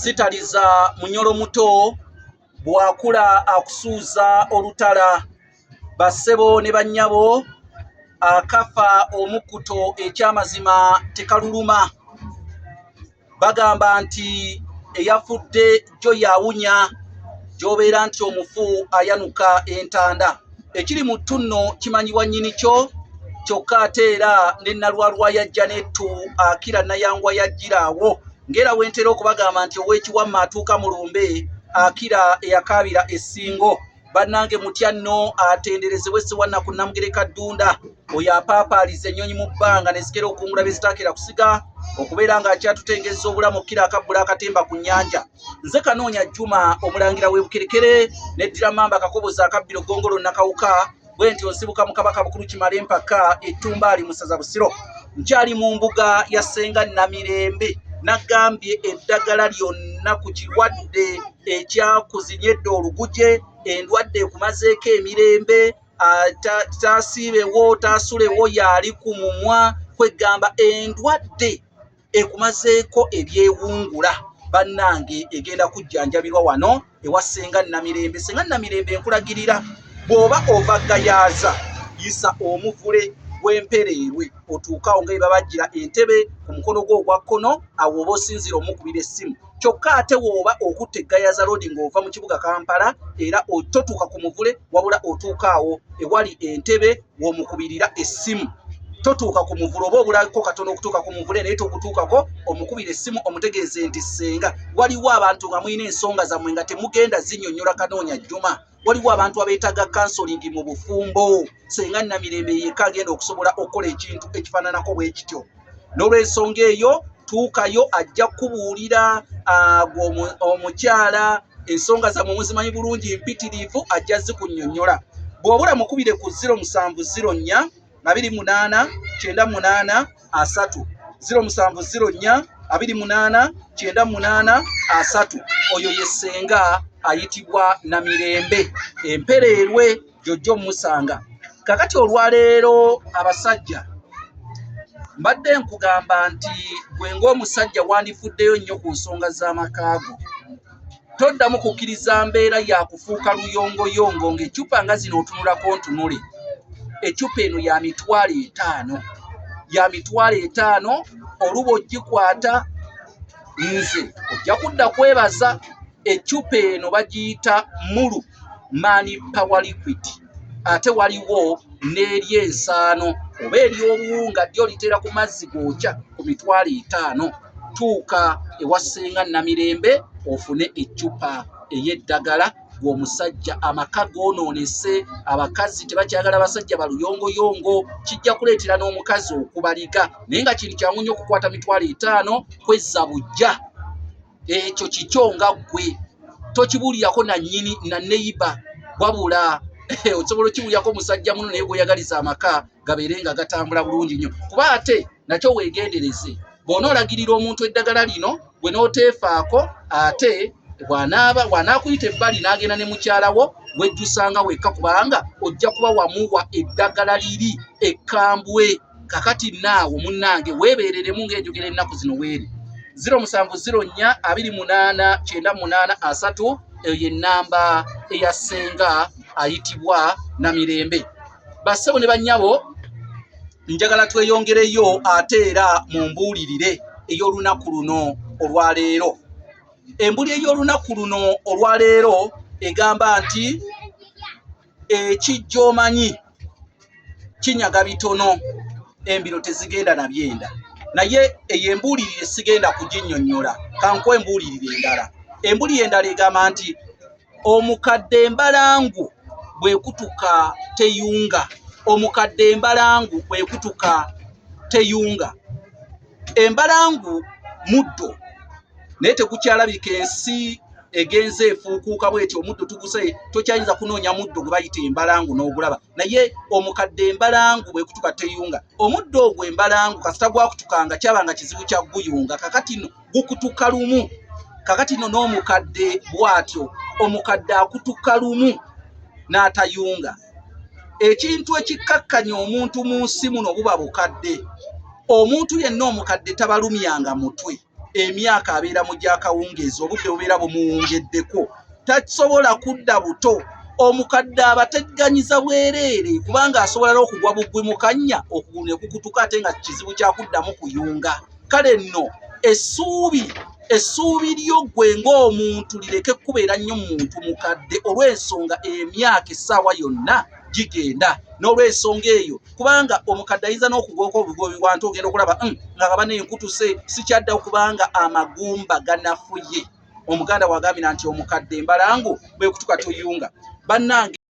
Sitaliza munyolo muto bw'akula akusuuza olutala. Bassebo ne bannyabo, akafa omukkuto ekyamazima tekaluluma. Bagamba nti eyafudde jjo yawunya, gy'obeera nti omufu ayanuka entanda. Ekiri mu ttu nno kimanyibwa nnyini kyo, kyokka ate era ne Nalwalwa yajja n'ettu akira Nayangwa yajjira awo. Ng'era bwe ntera okubagamba nti ow'ekiwamma atuuka mu lumbe akira eyakaabira essingo. Bannange mutya nno atenderezebwe Ssewannaku Nnamugereka Ddunda oyo apaapaaliza ennyonyi mu bbanga ne zikera okukungula bye zitaakera kusiga okubeera ng'akyatutengezza obulamu okukira akabbula akatemba ku nnyanja. Nze Kanoonya Juma omulangira w'e Bukerekere neddira Mmamba Kakoboza akabbiro Ggongolo Nakawuka bwe ntyo nsibuka mu Kabaka Bukulu Kimala empaka Ettumbaali mu ssaza Busiro. Nkyali mu mbuga ya Ssenga Namirembe nagambye eddagala lyonna ku kirwadde ekyakuzinyedde oluguje, endwadde ekumazeeko emirembe, taasiibewo taasulewo yaali ku mumwa, kweggamba endwadde ekumazeeko ebyewungula bannange egenda kujjanjabirwa wano ewa Ssenga Namirembe. Ssenga Namirembe nkulagirira bw'oba ova Gayaaza yisa omuvule gw'empereerwe otuuke awo nga ebabajjira entebe ku mukono gwo ogwa kkono, awo oba osinziira omukubira essimu. Kyokka ate w'oba okutte Gayaza Road ng'ova mu kibuga Kampala era totuuka ku muvule wabula otuuka awo ewali entebe w'omukubirira essimu. Totuuka ku muvule oba obulako katono okutuuka ku muvule naye togutuukako, omukubira essimu omutegeeze nti ssenga waliwo abantu nga mulina ensonga zammwe nga temugenda zinnyonnyola Kanoonya Juma. Waliwo abantu abeetaaga kansolingi mu bufumbo. Ssenga Namirembe yekka agenda okusobola okukola ekintu ekifaananako bwe kityo. N'olw'ensonga eyo tuukayo ajja kukubuulira omukyala ensonga zammwe muzimanyi bulungi mpitirivu ajja zikunnyonnyola. Bw'obula mukubire ku ziro musanvu ziro nnya abiri munaana kyenda munaana asatu, ziro musanvu ziro nnya abiri munaana kyenda munaana asatu. Oyo ye ssenga ayitibwa Namirembe empereerwe gy'ojja omusanga. Kakati olwaleero abasajja mbadde nkugamba nti gwe ng'omusajja wandifuddeyo nnyo ku nsonga z'amaka go. Toddamu kukkiriza mbeera ya kufuuka luyongoyongo ng'eccupa nga zino otunulako ntunule. Eccupa eno ya mitwalo etaano, ya mitwalo etaano, oluba ogikwata nze ojja kudda kwebaza. Eccupa eno bagiyita Mulu Man Power Liquid, ate waliwo n'ery'ensaano oba ery'obuwunga ddyo litera ku mazzi gookya ku mitwalo etaano. Tuuka ewa Ssenga Namirembe ofune eccupa ey'eddagala. Gwe omusajja amaka goonoonese, abakazi tebakyagala basajja baluyongoyongo, kijja kuleetera n'omukazi okubaliga. Naye nga kintu kyangu nnyo okukwata mitwalo etaano kwezza buggya. Ekyo kikyo nga ggwe tokibuulirako na nnyini na neyiba, wabula osobola okibuulirako musajja muno naye gw'oyagaliza amaka gabeere nga gatambula bulungi nnyo. Kuba ate nakyo weegendereze, bw'onoolagirira omuntu eddagala lino gwe n'oteefaako, ate bw'anaakuyita ebbali n'agenda ne mukyala wo wejjusanga wekka, kubanga ojja kuba wamuwa eddagala liri ekkambwe. Kakati naawo munnange weebeereremu ng'enjogera ennaku zino weeri. Ziro musanvu ziro nnya abiri munaana kyenda munaana asatu, eyo ye nnamba eya ssenga ayitibwa Namirembe. Bassebo ne bannyabo, njagala tweyongereyo ate era mu mbuulirire ey'olunaku luno olwaleero. Embuli ey'olunaku luno olwaleero egamba nti ekijja omanyi kinyaga bitono, embiro tezigenda na byenda. Naye eyo embuulirire sigenda kuginnyonnyola, kankuwe embuulirire endala. Embuli endala egamba nti omukadde embalangu bw'ekutuka teyunga, omukadde embalangu bw'ekutuka teyunga. Embalangu muddo naye tegukyalabika, ensi egenze efuukuuka bw'etyo, omuddo tuguse, tokyayinza kunoonya muddo gwe bayita embalangu n'ogulaba. Naye omukadde embalangu bw'ekutuka teyunga. Omuddo ogwo embalangu kasita gwakutukanga kyabanga kizibu kya guyunga, kakati nno gukutuka lumu. Kakati nno n'omukadde bw'atyo, omukadde akutuka lumu n'atayunga. Ekintu ekikkakkanya omuntu mu nsi muno buba bukadde. Omuntu yenna omukadde tabalumyanga mutwe. Emyaka abeera mu gyakawungeezi, obudde bubeera bumuwungeddeko, tasobola kudda buto. Omukadde abategganyiza bwereere, kubanga asobola n'okugwa bugwi mu kannya, okugulu ne kukutuka, ate nga kizibu kyakuddamu kuyunga. Kale nno essuubi lyo ggwe ng'omuntu lireke kubeera nnyo muntu mukadde, olw'ensonga emyaka essaawa yonna gigenda. N'olw'ensonga eyo, kubanga omukadde ayinza n'okugwako obugobi wantu, ogenda okulaba nga gaba nenkutuse sikyaddawo, kubanga amagumba ganafuye. Omuganda wagambira nti omukadde embalangu bwekutuka toyunga. Bannange.